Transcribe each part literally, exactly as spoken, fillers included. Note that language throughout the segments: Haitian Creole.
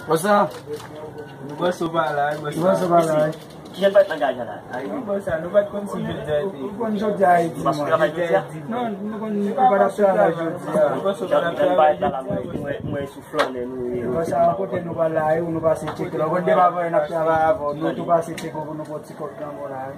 Bòs sa. Nou panse w pa la, bòs sa. Nou panse w pa la. Kijan nou pa t nan gaj la? Ay, non, bòs sa, nou pa t konn si jodi a te. Ou konn jodi a e dimanch. Ou pa travay jodi a? Non, nou konn, nou pa t ap travay jodi a. Nou panse w pa t ap travay jodi a? Mwen, mwen sou flannen nou ye. Bòs sa, yon kote nou pa la, e ou nou pase tcheke la. Ou konn depi avan, n ap travay avè w. Nou tou pase tcheke w pou nou pran ti kòb nan men w la, e.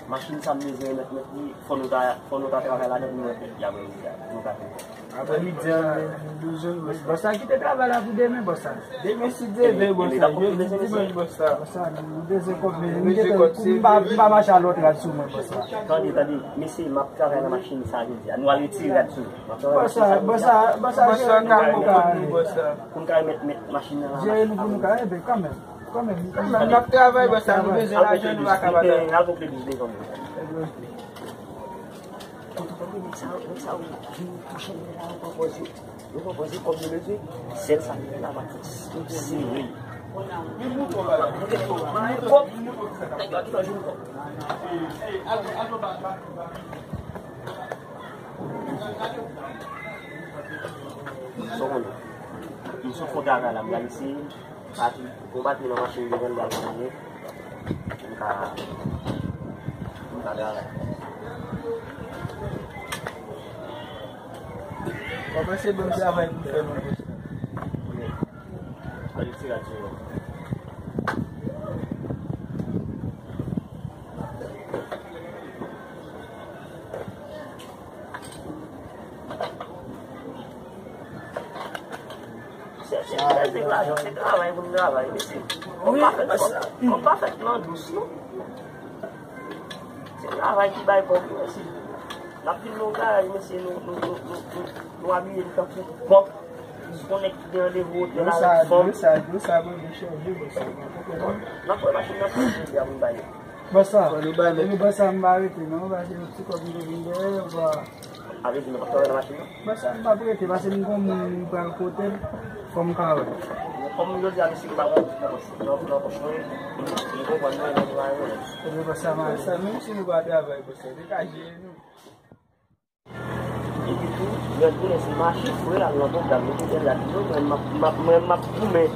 Machin sa m bezwen remèt mèt li, fò nou ta, fò nou ta travay ladan pou nou remèt mèt li aprè midi a, pou nou ka fè kòb. Aprè midi a, nou bezwen, bòs sa kite travay la pou demen, bòs sa. Demen si Dye vle, bòs sa. Jodi dimanch, bòs sa. Bòs sa, nou bezwen kòb, men m gentan, m pa, m pa mache a lòt rad sou mwen, bòs sa. Tande, tande, mesye, m ap travay nan machin sa jodi a. Nou al retire rad sou nou. M ap travay nan machin sa jodi a. Bòs sa, bòs sa, bòs sa, jere nou pou nou ka ale. Pou nou ka remèt mèt machin nan la. Jere nou pou nou ka, enben, kanmenm. Kanmenm, kanmenm, n ap travay, bòs sa, nou bezwen lajan, nou pa ka pa travay. Al pran kle dous devan mwen. Nèg sa, nèg sa, yo touche mwen la, yo pran pòz yo. Yo pran pòz yo kòm yo bezwen. Sèl sa, yo la, va fè sere. Kòb, nèg yo ki fè jou kòb. Sa w konnen. M sou fon travay la, m pral eseye. Pati, gon batri nan machin devan l pral fini. M ka, m ka travay. Mwen panse ban m travay pou fè non. Mwen ti radyo. Se, se, se, se lajan, se travay pou n travay, mesye. Kòb pa fèt, kòb, kòb pa fèt nan dous, non. Se travay ki bay kòb, mesye. N ap vin nan yon garaj, mesye, nou, nou, nou abiye n tankou kòb. Yon nèg ki gen randevou otèl avèk fanm. Dlo sa, dlo sa, dlo sa, mwen vin chanje, bòs sa. N ap pran machin nan pou jodi a pou n bay yo. Bòs sa, epi bòs sa, m pa rete non, paske yon ti kòb m te vin dèyè, m pa. A vle di nou p ap travay nan machin nan? Bòs sa, m p ap rete, paske m gon moun m pral kote l, fò m ka wè. Kòm jodi a, mesye, nou pa pran nan pòch, nan, nan pòch mwen, nou konprann mwen, nou pa wè. Epi bòs sa, m a sa, menm si nou pa travay, bòs sa, te ka jere nou. Epi tou, lè l tounen se mache fre al nan pwogram, nou te gen la di yo, mwen, m ap, m ap, mwen, m ap goumen,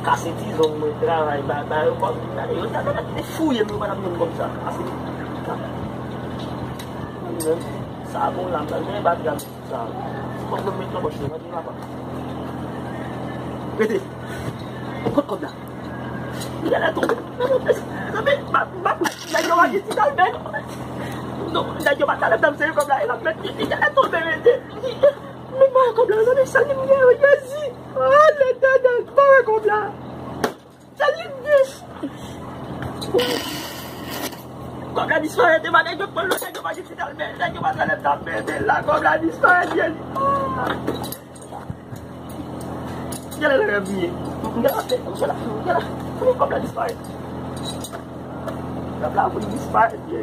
kase ti zong mwen, travay, ba, ba yo kòb, gade, yo ta, ta, ta, te fouye m, yo pa t ap jwenn kòb sa, kase ti zong. Sa bon la, m pral gen batri a, sa, ti kòb mwen met nan pòch mwen, mande papa. Rete. Kot kòb la? Li genlè tonbe. Mezanmi, m ap, m ap, nèg yo pa gen ti kalmè. Non, nèg yo pa t alèz nan seri kòb la, e l ap met, li, li genlè tonbe rete. Men mwen kòb la, mezanmi, sèl li m gen, wi, Jezi. Ah, Letènèl, m pa wè kòb la. Sèl li m gen. Kòb la disparèt, e pa nèg yo k pran l, non, nèg yo pa gen ti kalmè, nèg yo pa t alèz nan seri la, kòb la disparèt, Jezi. Ah. Gade lè rèv li ye. Gade, gade, gade, gade. Kote kòb la disparèt? Kòb la vin disparèt ye.